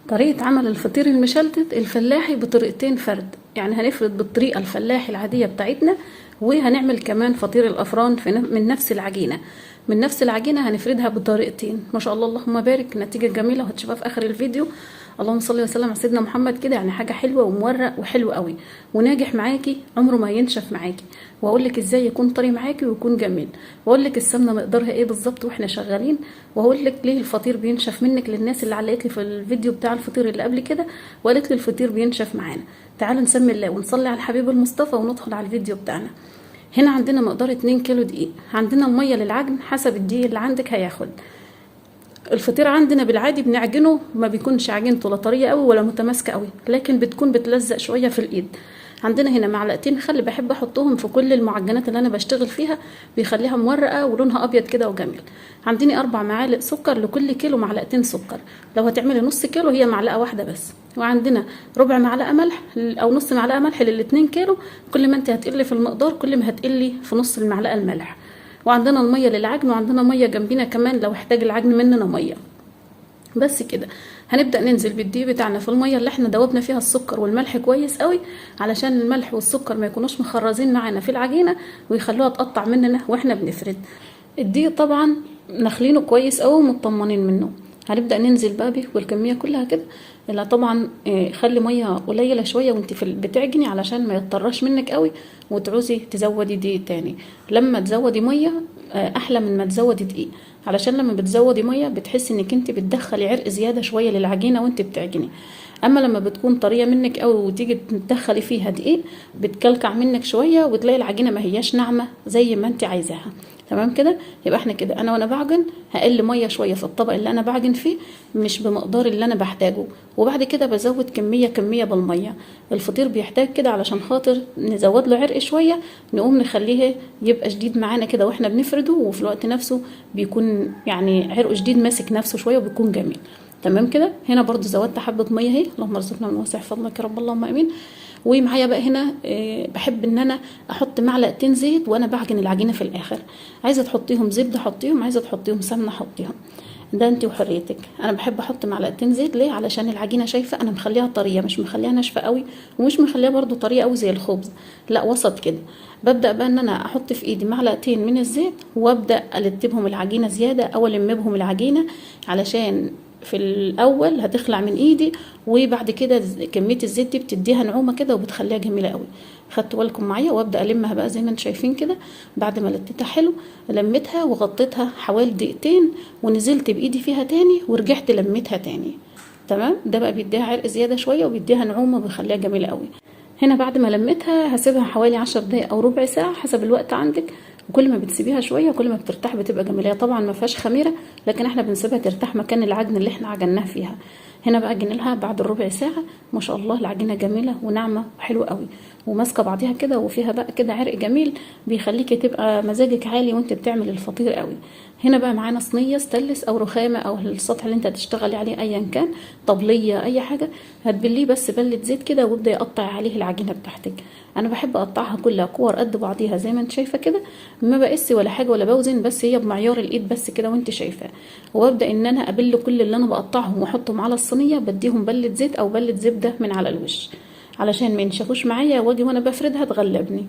طريقة عمل الفطير المشلتت الفلاحي بطريقتين فرد، يعني هنفرد بالطريقة الفلاحي العادية بتاعتنا، وهنعمل كمان فطير الأفران من نفس العجينة. من نفس العجينة هنفردها بطريقتين، ما شاء الله اللهم بارك، نتيجة جميلة وهتشوفها في آخر الفيديو. اللهم صل وسلم على سيدنا محمد. كده يعني حاجة حلوة ومورق وحلو قوي وناجح معاكي، عمره ما ينشف معاكي. واقول لك ازاي يكون طري معاكي ويكون جميل، واقول لك السمنة مقدارها ايه بالظبط واحنا شغالين، واقول لك ليه الفطير بينشف منك للناس اللي علقت لي في الفيديو بتاع الفطير اللي قبل كده وقالت لي الفطير بينشف معانا. تعالوا نسمي الله ونصلي على الحبيب المصطفى وندخل على الفيديو بتاعنا. هنا عندنا مقدار 2 كيلو دقيق، عندنا المية للعجن حسب الدقيق اللي عندك هياخد. الفطير عندنا بالعادي بنعجنه ما بيكونش عجينته لا طرية قوي ولا متماسكة قوي، لكن بتكون بتلزق شوية في الايد. عندنا هنا معلقتين خل بحب احطهم في كل المعجنات اللي انا بشتغل فيها، بيخليها مورقه ولونها ابيض كده وجميل. عندنا 4 معالق سكر لكل كيلو، معلقتين سكر. لو هتعملي نص كيلو هي معلقه واحدة بس. وعندنا ربع معلقه ملح او نص معلقه ملح للاتنين كيلو، كل ما انت هتقلي في المقدار كل ما هتقلي في نص المعلقة الملح. وعندنا المية للعجن، وعندنا مية جنبينا كمان لو احتاج العجن مننا مية. بس كده هنبدأ ننزل بالدقيق بتاعنا في المية اللي احنا دوبنا فيها السكر والملح كويس قوي، علشان الملح والسكر ما يكونوش مخرزين معانا في العجينة ويخلوها تقطع مننا واحنا بنفرد. الدقيق طبعا نخلينه كويس قوي ومطمنين منه. هنبدأ ننزل بقى بيه والكمية كلها كده. لا طبعا خلي مية قليلة شوية وانت بتعجني علشان ما يضطرش منك قوي وتعوزي تزودي دقيق تاني. لما تزودي مية احلى من ما تزودي دقيق، علشان لما بتزودي مية بتحسي انك انت بتدخلي عرق زيادة شوية للعجينة وانت بتعجني. اما لما بتكون طرية منك قوي وتيجي تدخلي فيها دقيق بتكلكع منك شوية وتلاقي العجينة ما هياش ناعمة زي ما انت عايزاها. تمام كده؟ يبقى احنا كده انا وانا بعجن هقل مية شوية في الطبق اللي انا بعجن فيه، مش بمقدار اللي انا بحتاجه، وبعد كده بزود كمية كمية بالمية. الفطير بيحتاج كده علشان خاطر نزود له عرق شوية، نقوم نخليه يبقى شديد معانا كده واحنا بنفرده، وفي الوقت نفسه بيكون يعني عرقه شديد ماسك نفسه شوية وبيكون جميل. تمام كده؟ هنا برضو زودت حبه مية اهي، اللهم ارزقنا من واسع فضلك يا رب، اللهم امين. ومعايا بقى هنا بحب ان انا احط معلقتين زيت وانا بعجن العجينة في الاخر. عايزه تحطيهم زبدة حطيهم، عايزه تحطيهم سمنه حطيهم، ده انت وحريتك. انا بحب احط معلقتين زيت ليه؟ علشان العجينة شايفه انا مخليها طرية، مش مخليها ناشفة قوي ومش مخليها برضو طرية قوي زي الخبز، لا وسط كده. ببدا بقى ان انا احط في ايدي معلقتين من الزيت وابدا التبهم العجينة زيادة او الم بهم العجينة، علشان في الاول هتخلع من ايدي، وبعد كده كمية الزيت دي بتديها نعومة كده وبتخليها جميلة قوي. خدتوا بالكم معايا؟ وابدا المها بقى زي ما انتم شايفين كده. بعد ما لتيتها حلو لميتها وغطيتها حوالي دقيقتين، ونزلت بايدي فيها تاني ورجعت لميتها تاني. تمام؟ ده بقى بيديها عرق زيادة شوية وبيديها نعومة وبيخليها جميلة قوي. هنا بعد ما لميتها هسيبها حوالي 10 دقايق او ربع ساعة حسب الوقت عندك، وكل ما بتسيبيها شوية كل ما بترتاح بتبقى جميلة. هي طبعا ما فيهاش خميره، لكن احنا بنسيبها ترتاح مكان العجن اللي احنا عجناه فيها. هنا بقى جينا لها بعد الربع ساعة، ما شاء الله العجينة جميلة وناعمه وحلوه قوي وماسكه بعضيها كده، وفيها بقى كده عرق جميل بيخليكي تبقى مزاجك عالي وانت بتعمل الفطير قوي. هنا بقى معانا صينية ستانلس او رخامه او السطح اللي انت هتشتغلي عليه ايا كان، طبليه اي حاجة، هتبليه بس بله زيت كده وابدا يقطع عليه العجينة بتاعتك. انا بحب اقطعها كلها كور قد بعضيها زي ما انت شايفه كده، ما بقيس ولا حاجة ولا بوزن، بس هي بمعيار الايد بس كده وانت شايفاه. وابدا ان انا ابل كل اللي انا بقطعهم واحطهم على الصينية، بديهم بله زيت او بله زبدة من على الوش علشان ما ينشفوش معايا واجي وانا بفردها تغلبني.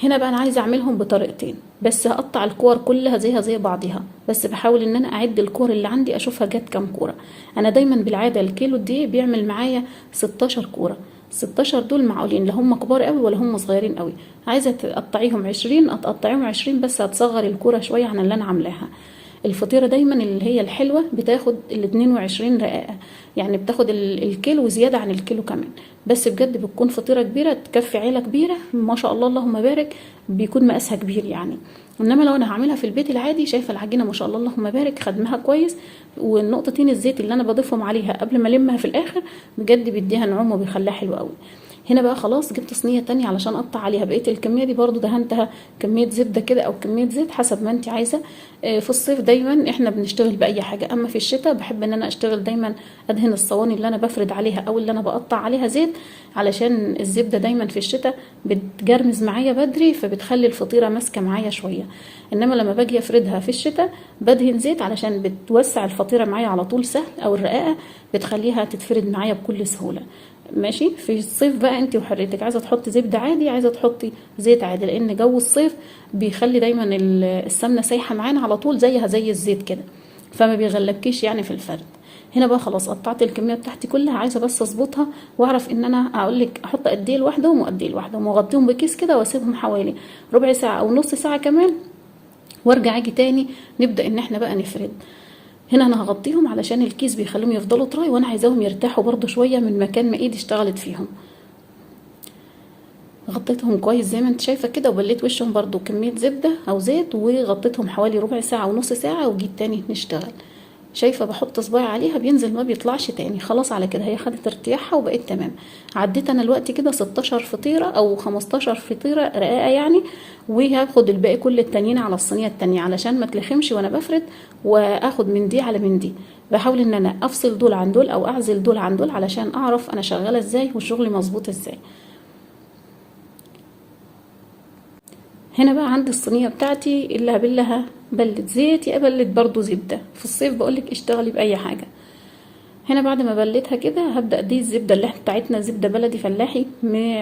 هنا بقى انا عايزه اعملهم بطريقتين، بس هقطع الكور كلها زيها زي بعضيها، بس بحاول ان انا اعد الكور اللي عندي اشوفها جت كام كورة. انا دايما بالعادة الكيلو دي بيعمل معايا 16 كورة، 16 دول معقولين، لا هم كبار قوي ولا هم صغيرين قوي. عايزه تقطعيهم 20 هتقطعيهم 20، بس هتصغري الكورة شوية عن اللي انا عاملاها. الفطيره دايما اللي هي الحلوة بتاخد ال 22 رقاقه، يعني بتاخد الكيلو وزيادة عن الكيلو كمان، بس بجد بتكون فطيره كبيرة تكفي عيله كبيرة ما شاء الله اللهم بارك، بيكون مقاسها كبير يعني. انما لو انا هعملها في البيت العادي، شايفه العجينة ما شاء الله اللهم بارك خدمها كويس، والنقطتين الزيت اللي انا بضيفهم عليها قبل ما المها في الاخر بجد بيديها نعومة وبيخليها حلوة قوي. هنا بقى خلاص جبت صينية تانية علشان اقطع عليها بقية الكمية دي، برضو دهنتها كمية زبدة كده او كمية زيت حسب ما انت عايزه. في الصيف دايما احنا بنشتغل باي حاجة، اما في الشتاء بحب ان انا اشتغل دايما ادهن الصواني اللي انا بفرد عليها او اللي انا بقطع عليها زيت، علشان الزبدة دايما في الشتاء بتجرمز معايا بدري، فبتخلي الفطيره ماسكه معايا شوية. انما لما باجي افردها في الشتاء بدهن زيت علشان بتوسع الفطيره معايا على طول سهل، او الرقاقه بتخليها تتفرد معايا بكل سهولة. ماشي. في الصيف بقى انت وحريتك، عايزه تحطي زبدة عادي، عايزه تحطي زيت عادي، لان جو الصيف بيخلي دايما السمنة سايحه معانا على طول زيها زي الزيت كده، فما بيغلبكيش يعني في الفرد. هنا بقى خلاص قطعت الكمية بتاعتي كلها، عايزه بس اظبطها واعرف ان انا اقول لك احط قد ايه لوحدهم وقد ايه لوحدهم، واغطيهم بكيس كده واسيبهم حوالي ربع ساعة او نص ساعة كمان، وارجع اجي تاني نبدا ان احنا بقى نفرد. هنا انا هغطيهم علشان الكيس بيخليهم يفضلوا طراي، وانا عايزاهم يرتاحوا برضو شوية من مكان ما ايدي اشتغلت فيهم. غطيتهم كويس زي ما انت شايفه كده، وبليت وشهم برضو كمية زبدة او زيت، وغطيتهم حوالي ربع ساعة ونص ساعة، وجيت تاني نشتغل. شايفه بحط صباعي عليها بينزل ما بيطلعش تاني. خلاص على كده هي خدت ارتياحها وبقت تمام. عديت انا الوقت كده 16 فطيره او 15 فطيره رقاقه يعني، وهاخد الباقي كل التانيين على الصينية التانية علشان ما تلخمش وانا بفرد، واخد من دي على من دي. بحاول ان انا افصل دول عن دول او اعزل دول عن دول علشان اعرف انا شغالة ازاي وشغلي مظبوط ازاي. هنا بقى عندي الصينية بتاعتي اللي هبلها بلة زيت يا بلة برضو زبدة، في الصيف بقولك اشتغلي بأي حاجة. هنا بعد ما بلتها كده هبدأ دي الزبدة اللي احنا بتاعتنا زبدة بلدي فلاحي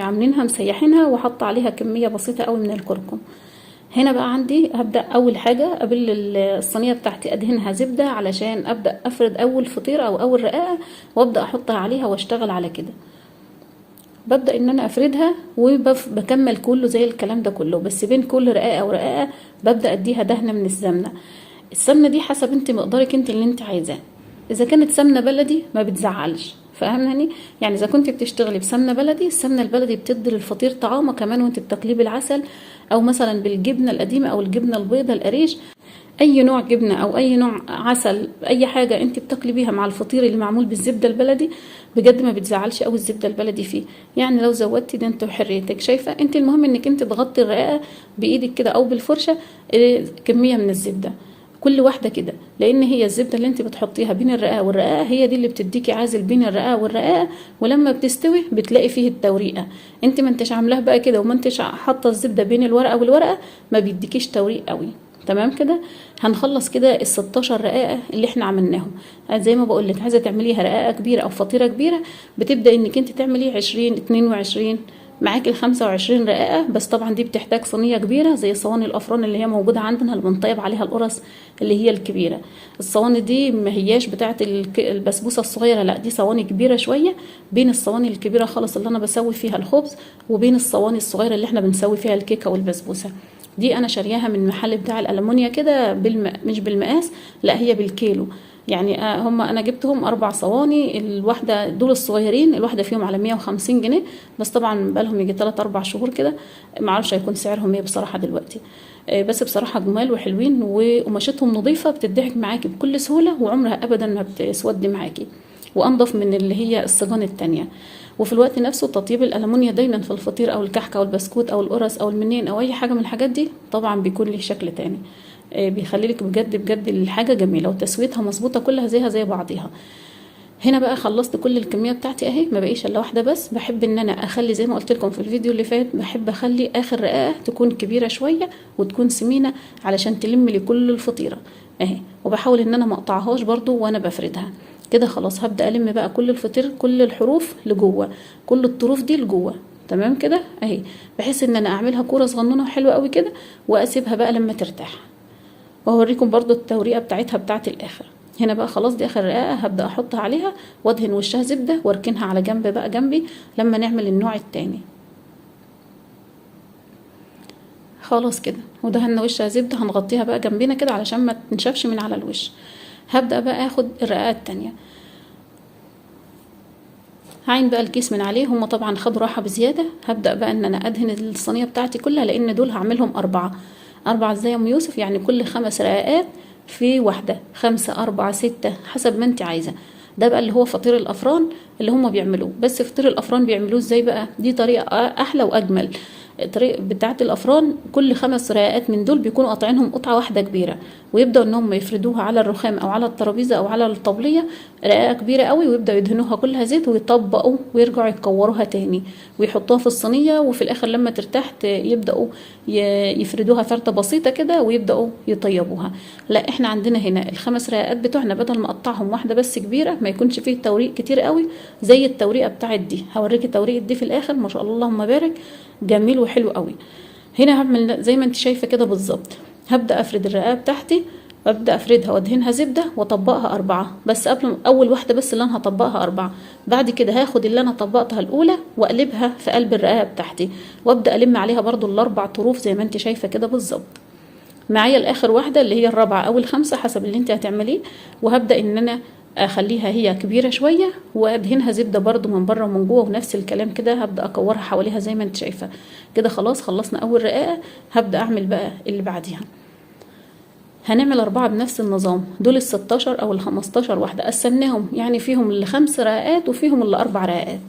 عاملينها مسيحينها، وحط عليها كمية بسيطة قوي من الكركم. هنا بقى عندي هبدأ أول حاجة أبل الصينية بتاعتي أدهنها زبدة علشان أبدأ أفرد أول فطيرة أو أول رقاقة، وأبدأ أحطها عليها وأشتغل على كده. ببدأ إن أنا أفردها وبكمل كله زي الكلام ده كله، بس بين كل رقاقة ورقاقة ببدأ أديها دهنة من السمنة. السمنة دي حسب انت مقدارك انت اللي انت عايزاه. إذا كانت سمنة بلدي ما بتزعلش، فاهماني؟ يعني إذا كنت بتشتغلي بسمنة بلدي، السمنة البلدي بتدي للفطير طعامة كمان وانت بتاكليه بالعسل، أو مثلا بالجبنة القديمة أو الجبنة البيضة القريش، أي نوع جبنة أو أي نوع عسل، أي حاجة انت بتاكلي بيها مع الفطير اللي معمول بالزبدة البلدي بجد ما بتزعلش قوي الزبدة البلدي فيه. يعني لو زودتي ده انت وحريتك، شايفة؟ انت المهم انك انت تغطي الرقاقة بإيدك كده أو بالفرشة كمية من الزبدة كل واحدة كده، لأن هي الزبدة اللي انت بتحطيها بين الرقاقة والرقاقة هي دي اللي بتديكي عازل بين الرقاقة والرقاقة، ولما بتستوي بتلاقي فيه التوريقة. انت ما انتش عاملاها بقى كده وما انتش حاطة الزبدة بين الورقة والورقة ما بيديكيش توريق قوي. تمام كده؟ هنخلص كده ال 16 رقاقة اللي احنا عملناهم. زي ما بقول لك عايزة تعمليها رقاقة كبيرة أو فطيرة كبيرة، بتبدأ انك انت تعملي 20 22، معاكي ال 25 رقاقة، بس طبعا دي بتحتاج صينية كبيرة زي صواني الأفران اللي هي موجودة عندنا اللي بنطيب عليها القرص اللي هي الكبيرة. الصواني دي ما هياش بتاعة البسبوسة الصغيرة، لا دي صواني كبيرة شوية، بين الصواني الكبيرة خالص اللي أنا بسوي فيها الخبز وبين الصواني الصغيرة اللي احنا بنسوي فيها الكيكة والبسبوسة. دي أنا شارياها من محل بتاع الألمونيا كده، مش بالمقاس، لا هي بالكيلو. يعني هم أنا جبتهم 4 صواني، الواحدة دول الصغيرين الواحدة فيهم على 150 جنيه، بس طبعا بقالهم يجي 3-4 شهور كده، معرفش هيكون سعرهم ايه بصراحة دلوقتي. بس بصراحة جمال وحلوين وقماشتهم نظيفة، بتضحك معاكي بكل سهولة وعمرها أبدا ما بتسود معاكي، وأنضف من اللي هي الصيجان التانية. وفي الوقت نفسه تطيب الألمونيا دايما في الفطير أو الكحك أو البسكوت أو القرص أو المنين أو أي حاجة من الحاجات دي طبعا بيكون ليه شكل تاني، بيخلي لك بجد بجد الحاجة جميلة وتسويتها مظبوطة كلها زيها زي بعضيها. هنا بقى خلصت كل الكمية بتاعتي اهي، ما بقيش الا واحدة بس. بحب ان انا اخلي زي ما قلت لكم في الفيديو اللي فات، بحب اخلي اخر رقاقة تكون كبيرة شوية وتكون سمينة علشان تلم لي كل الفطيرة اهي، وبحاول ان انا ما اقطعهاش برضو وانا بفردها كده. خلاص هبدأ الم بقى كل الفطير، كل الحروف لجوه، كل الطروف دي لجوه. تمام كده اهي، بحيث ان انا اعملها كورة صغنونة وحلوة قوي كده، واسيبها بقى لما ترتاح، وهوريكم برضو التوريقة بتاعتها بتاعت الاخر. هنا بقى خلاص دي اخر رقاقة، هبدأ احطها عليها وادهن وشها زبدة واركنها على جنب بقى جنبي لما نعمل النوع التاني. خلاص كده ودهنا وشها زبدة، هنغطيها بقى جنبنا كده علشان ما تنشفش من على الوش. هبدأ بقى اخد الرقاقة التانية، هعين بقى الكيس من عليه، هما طبعا خدوا راحة بزيادة. هبدأ بقى ان انا ادهن الصينية بتاعتي كلها، لان دول هعملهم 4 ازاي يا ام يوسف؟ يعني كل 5 رقاقات في واحدة، 5 4 6 حسب ما انت عايزة. ده بقى اللي هو فطير الافران اللي هم بيعملوه. بس فطير الافران بيعملوه ازاي بقى؟ دي طريقه احلى واجمل. الطريقة بتاعه الافران كل 5 رقاقات من دول بيكونوا قاطعينهم قطعه واحدة كبيرة، ويبداوا ان هم يفردوها على الرخام او على الترابيزة او على الطبلية رقاقه كبيرة قوي، ويبداوا يدهنوها كلها زيت ويطبقوا ويرجعوا يكوروها تاني ويحطوها في الصينية، وفي الاخر لما ترتاح يبداوا يفردوها فرده بسيطة كده ويبداوا يطيبوها. لا احنا عندنا هنا ال5 رقاقات بتوعنا بدل ما اقطعهم واحدة بس كبيرة ما يكونش فيه توريق كتير قوي زي التوريقه بتاعت دي، هوريكي توريقه دي في الاخر ما شاء الله اللهم بارك، جميل وحلو قوي. هنا هعمل زي ما انت شايفه كده بالظبط، هبدا افرد الرقاقه بتاعتي وابدا افردها وادهنها زبدة واطبقها 4 بس، قبل اول واحدة بس اللي انا هطبقها 4، بعد كده هاخد اللي انا طبقتها الاولى واقلبها في قلب الرقاقه بتاعتي، وابدا الم عليها برضو ال4 طروف زي ما انت شايفه كده بالظبط. معايا الاخر واحدة اللي هي الرابعة او الخامسة حسب اللي انت هتعمليه، وهبدا ان انا اخليها هي كبيرة شوية وادهنها زبدة برضو من بره ومن جوه، ونفس الكلام كده هبدا اكورها حواليها زي ما انت شايفه كده. خلاص خلصنا اول رقاقه، هبدا اعمل بقى اللي بعديها. هنعمل 4 بنفس النظام، دول ال16 او ال15 واحدة قسمناهم، يعني فيهم اللي 5 رقاقات وفيهم اللي 4 رقاقات،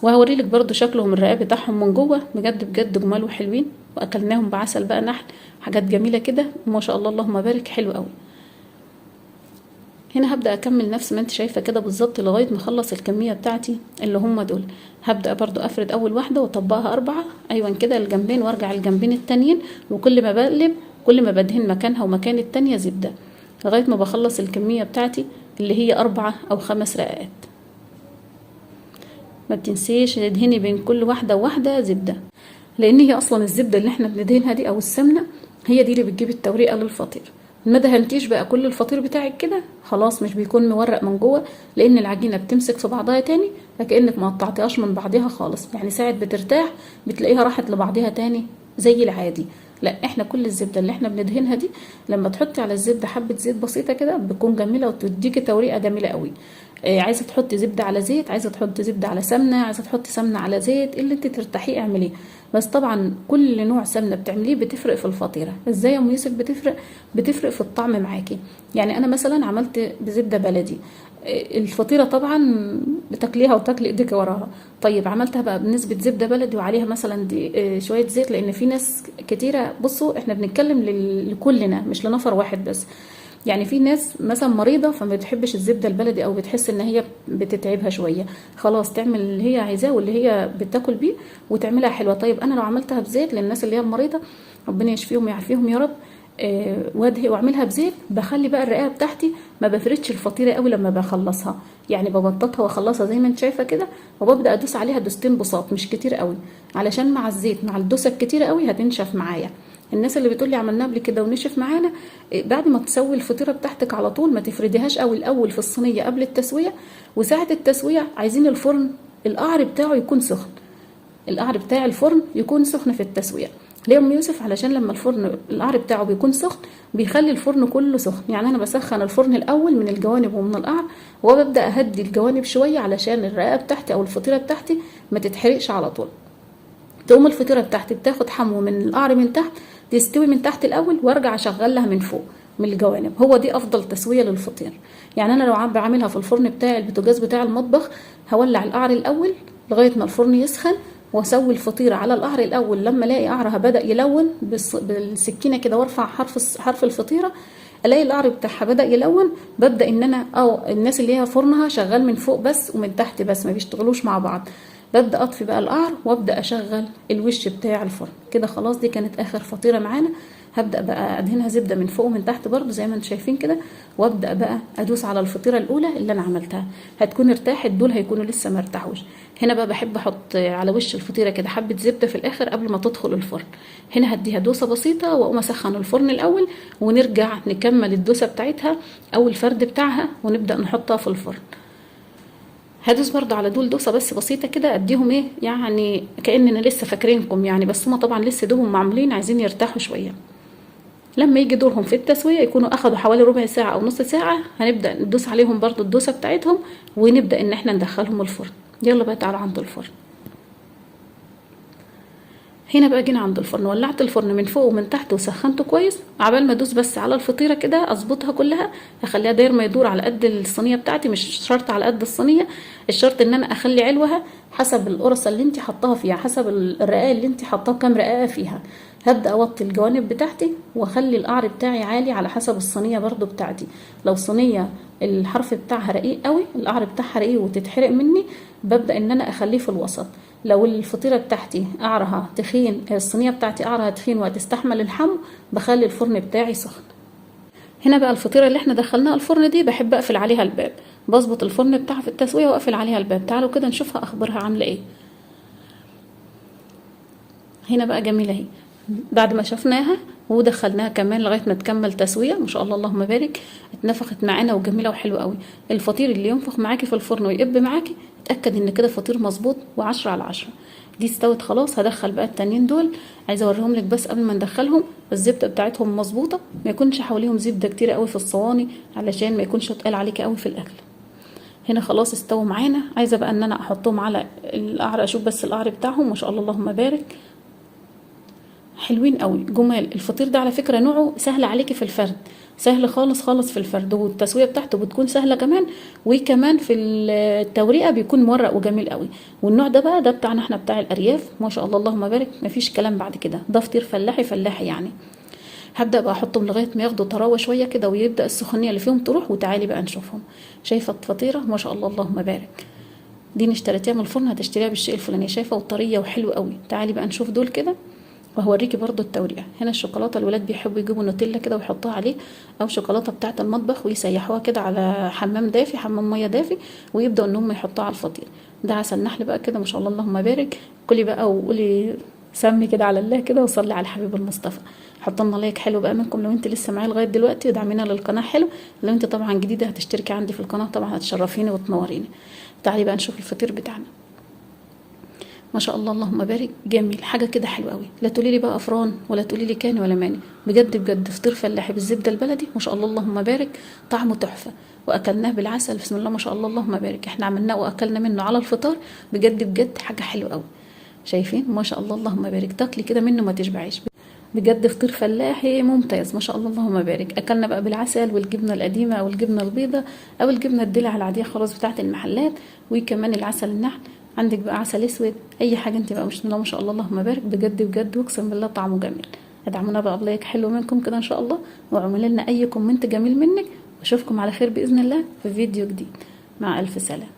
وهوريلك برضو شكلهم الرقاق بتاعهم من جوه بجد بجد جمال وحلوين، واكلناهم بعسل بقى نحل، حاجات جميلة كده ما شاء الله اللهم بارك، حلو قوي. هنا هبدأ أكمل نفس ما انت شايفة كده بالظبط لغاية ما اخلص الكمية بتاعتي اللي هم دول. هبدأ برضو أفرد أول واحدة وأطبقها 4، أيوة كده الجنبين، وأرجع الجنبين التانيين، وكل ما بقلب كل ما بدهن مكانها ومكان التانية زبدة لغاية ما بخلص الكمية بتاعتي اللي هي 4 أو 5 رقاقات. ما بتنسيش تدهني بين كل واحدة وواحدة زبدة، لأن هي أصلا الزبدة اللي احنا بندهنها دي أو السمنة هي دي اللي بتجيب التوريقة للفطير. ما دهنتيش بقى كل الفطير بتاعك كده خلاص مش بيكون مورق من جوه، لان العجينة بتمسك في بعضها تاني، فكأنك ما قطعتيهاش من بعضها خالص، يعني ساعة بترتاح بتلاقيها راحت لبعضها تاني زي العادي. لا احنا كل الزبدة اللي احنا بندهنها دي لما تحطي على الزبدة حبه زيت بسيطة كده بتكون جميلة وتديكي توريقه جميلة قوي. عايزه تحطي زبدة على زيت، عايزه تحطي زبدة على سمنه، عايزه تحطي سمنه على زيت، اللي انت ترتاحيه اعمليه. بس طبعا كل نوع سمنه بتعمليه بتفرق في الفطيره. ازاي يا ام يوسف بتفرق؟ بتفرق في الطعم معاكي. يعني انا مثلا عملت بزبده بلدي الفطيره طبعا بتاكليها وتاكلي ايديك وراها. طيب عملتها بقى بنسبة زبدة بلدي وعليها مثلا دي شوية زيت، لان في ناس كتيرة، بصوا احنا بنتكلم لكلنا مش لنفر واحد بس، يعني في ناس مثلا مريضه فما بتحبش الزبدة البلدي او بتحس ان هي بتتعبها شوية، خلاص تعمل اللي هي عايزاه واللي هي بتاكل بيه وتعملها حلوة. طيب انا لو عملتها بزيت للناس اللي هي المريضة ربنا يشفيهم ويعافيهم يا رب، وادهي واعملها بزيت، بخلي بقى الرقاقه بتاعتي ما بفردش الفطيره قوي لما بخلصها، يعني ببططها واخلصها زي ما انت شايفه كده، وببدا ادوس عليها دوستين بساط مش كتير قوي، علشان مع الزيت مع الدوسه الكتيرة قوي هتنشف معايا. الناس اللي بتقولي عملناها قبل كده ونشف معانا، بعد ما تسوي الفطيره بتاعتك على طول ما تفرديهاش قوي الاول في الصينية قبل التسوية، وساعة التسوية عايزين الفرن القعر بتاعه يكون سخن، القعر بتاع الفرن يكون سخن في التسوية. ليه يا ام يوسف؟ علشان لما الفرن القعر بتاعه بيكون سخن بيخلي الفرن كله سخن. يعني انا بسخن الفرن الاول من الجوانب ومن القعر، وببدا اهدي الجوانب شوية علشان الرقاقه بتاعتي او الفطيره بتاعتي ما تتحرقش على طول. تقوم الفطيره بتاعتي بتاخد حمو من القعر من تحت، تستوي من تحت الاول، وارجع اشغلها من فوق من الجوانب. هو دي افضل تسويه للفطير. يعني انا لو بعملها في الفرن بتاع البوتاجاز بتاع المطبخ هولع القعر الاول لغاية ما الفرن يسخن، واسوي الفطيره على القعر الاول، لما الاقي قعرها بدا يلون بالسكينة كده وارفع حرف الفطيره، الاقي القعر بتاعها بدا يلون، ببدا ان انا او الناس اللي هي فرنها شغال من فوق بس ومن تحت بس ما بيشتغلوش مع بعض، ببدا اطفي بقى القعر وابدا اشغل الوش بتاع الفرن كده. خلاص دي كانت اخر فطيره معانا. هبدا بقى ادهنها زبدة من فوق ومن تحت برده زي ما انتم شايفين كده، وابدا بقى ادوس على الفطيره الاولى اللي انا عملتها. هتكون ارتاحت، دول هيكونوا لسه ما ارتاحوش. هنا بقى بحب احط على وش الفطيره كده حبه زبدة في الاخر قبل ما تدخل الفرن. هنا هديها دوسة بسيطة واقوم اسخن الفرن الاول، ونرجع نكمل الدوسه بتاعتها او الفرد بتاعها ونبدا نحطها في الفرن. هدوس برضو على دول دوسة بس بسيطة كده، اديهم ايه يعني كاننا لسه فاكرينكم يعني، بس هما طبعا لسه دوبهم معمولين عايزين يرتاحوا شوية. لما يجي دورهم في التسوية يكونوا اخدوا حوالي ربع ساعة او نص ساعة، هنبدا ندوس عليهم برضو الدوسه بتاعتهم ونبدا ان احنا ندخلهم الفرن. يلا بقى تعالوا عند الفرن. هنا بقى جينا عند الفرن، ولعت الفرن من فوق ومن تحت وسخنته كويس. عبال ما ادوس بس على الفطيره كده اظبطها كلها، اخليها داير ما يدور على قد الصينية بتاعتي، مش شرط على قد الصينية، الشرط ان انا اخلي علوها حسب القرصه اللي انت حطاها فيها، حسب الرقاقه اللي انت حطاها كام رقاقه فيها. هبدا اوطي الجوانب بتاعتي واخلي القعر بتاعي عالي على حسب الصينية برضو بتاعتي. لو صينية الحرف بتاعها رقيق قوي، القعر بتاعها رقيق وتتحرق مني، ببدا ان انا اخليه في الوسط. لو الفطيره بتاعتي قعرها تخين، الصينية بتاعتي قعرها تخين وهتستحمل الحمو، بخلي الفرن بتاعي سخن. هنا بقى الفطيره اللي احنا دخلناها الفرن دي بحب اقفل عليها الباب، بظبط الفرن بتاعها في التسوية واقفل عليها الباب. تعالوا كده نشوفها اخبارها عامله ايه. هنا بقى جميلة اهي، بعد ما شفناها ودخلناها كمان لغاية ما تكمل تسويه، ما شاء الله اللهم بارك، اتنفخت معانا وجميلة وحلوه قوي. الفطير اللي ينفخ معاكي في الفرن ويقب معاكي، اتاكد ان كده فطير مظبوط و10 على 10. دي استوت خلاص. هدخل بقى التانيين دول، عايزه اوريهم لك بس قبل ما ندخلهم. الزبدة بتاعتهم مظبوطة، ما يكونش حواليهم زبدة كتير قوي في الصواني علشان ما يكونش اتقال عليكي قوي في الاكل. هنا خلاص استووا معانا. عايزه بقى ان انا احطهم على القعر، اشوف بس القعر بتاعهم، ما شاء الله اللهم بارك، حلوين قوي جمال. الفطير ده على فكرة نوعه سهل عليكي في الفرد، سهل خالص خالص في الفرد، والتسويه بتاعته بتكون سهلة كمان، وكمان في التوريقه بيكون مورق وجميل قوي. والنوع ده بقى ده بتاعنا احنا بتاع الارياف، ما شاء الله اللهم بارك، مفيش كلام بعد كده، ده فطير فلاحي فلاحي يعني. هبدا بقى احطهم لغاية ما ياخدوا طراوه شوية كده ويبدا السخونيه اللي فيهم تروح، وتعالي بقى نشوفهم. شايفه الفطيره ما شاء الله اللهم بارك، دي اشتريتيها من الفرن هتشتريها بالشيء الفلاني، شايفه وطريه وحلوه قوي. تعالي بقى نشوف دول كده وهوريكي برضو التوريقه. هنا الشوكولاتة الولاد بيحبوا يجيبوا نوتيلا كده ويحطوها عليه، او شوكولاتة بتاعه المطبخ ويسيحوها كده على حمام دافي، حمام مية دافي، ويبداوا ان هم يحطوها على الفطير. ده عسل نحل بقى كده ما شاء الله اللهم بارك. كلي بقى وقولي سمي كده على الله كده وصلي على الحبيب المصطفى. حطوا لنا like حلو بقى منكم لو انت لسه معايا لغاية دلوقتي، ودعمينا للقناة حلو. لو انت طبعا جديدة هتشتركي عندي في القناة طبعا هتشرفيني وتنوريني. تعالي بقى نشوف الفطير بتاعنا، ما شاء الله اللهم بارك، جميل، حاجة كده حلوة قوي. لا تقولي لي بقى افران ولا تقولي لي كان ولا ماني، بجد بجد فطير فلاحي بالزبده البلدي ما شاء الله اللهم بارك، طعمه تحفة. واكلناه بالعسل بسم الله ما شاء الله اللهم بارك، احنا عملناه واكلنا منه على الفطار، بجد بجد حاجة حلوة قوي. شايفين ما شاء الله اللهم بارك، تاكلي كده منه ما تشبعيش، بجد فطير فلاحي ممتاز ما شاء الله اللهم بارك. اكلنا بقى بالعسل والجبنه القديمة او الجبنة البيضاء او الجبنة الدلع العادية خلاص بتاعه المحلات، وكمان العسل النحل، عندك بقى عسل اسود، اي حاجة انت بقى مش ما شاء الله اللهم بارك، بجد بجد واقسم بالله طعمه جميل. ادعمونا بقى ب like حلو منكم كده ان شاء الله، واعملوا لنا اي comment جميل منك، واشوفكم على خير باذن الله في فيديو جديد. مع الف سلامه.